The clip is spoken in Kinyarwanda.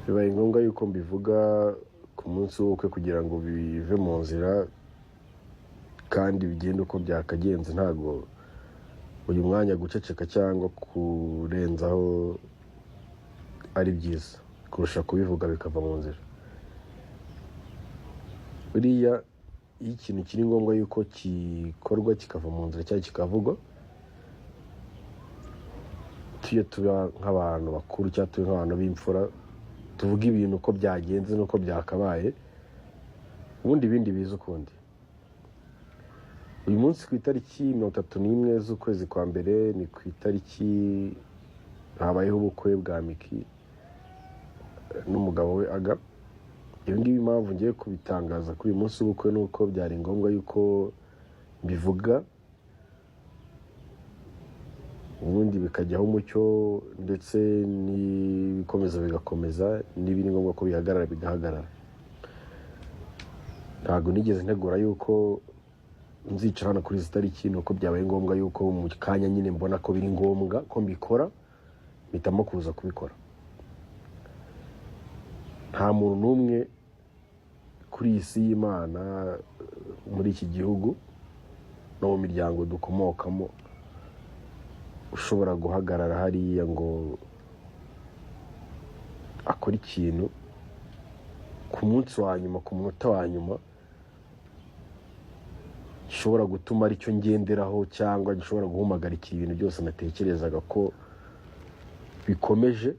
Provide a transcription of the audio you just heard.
Bibaye ngombwa yuko mbivuga ku munsi w'ubukwe kugira ngo bive mu nzira kandi bigende uko byakagenze. Ntabwo uyu mwanya guceceka cyangwa kurenzaho ari byiza kurusha kubivuga bikava mu nzira. Buriya iyo ikintu kiri ngombwa yuko gikorwa kikava mu nzira cyangwa kikavugwa, tujye tuba nk'abantu bakuru cyangwa tube nk'abantu b'imfura, tuvuge ibintu uko byagenze n'uko byakabaye, ubundi ibindi biza ukundi. Uyu munsi ku itariki 31 z'ukwezi kwa mbere, ni ku itariki habayeho ubukwe bwa Micky n'umugabo we Aga. Ibi ngibi, impamvu ngiye kubitangaza kuri uyu munsi w'ubukwe, ni uko byari ngombwa yuko mbivuga, ubundi bikajyaho umucyo, ndetse n'ibikomeza bigakomeza, n'ibiri ngombwa ko bihagarara bigahagarara. Ntabwo nigeze ntegura yuko nzicara hano kuri izi tariki, ni uko byabaye ngombwa yuko mu kanya nyine mbona ko biri ngombwa ko mbikora, mpitamo kuza kubikora. Nta muntu n'umwe kuri iyi si y'Imana, muri iki gihugu no mu miryango dukomokamo, ushobora guhagarara hariya ngo akore ikintu ku munsi wa nyuma, ku munota wa nyuma, gishobora gutuma aricyo ngenderaho cyangwa gishobora guhumagarikira ibintu byose natekerezaga ko bikomeje.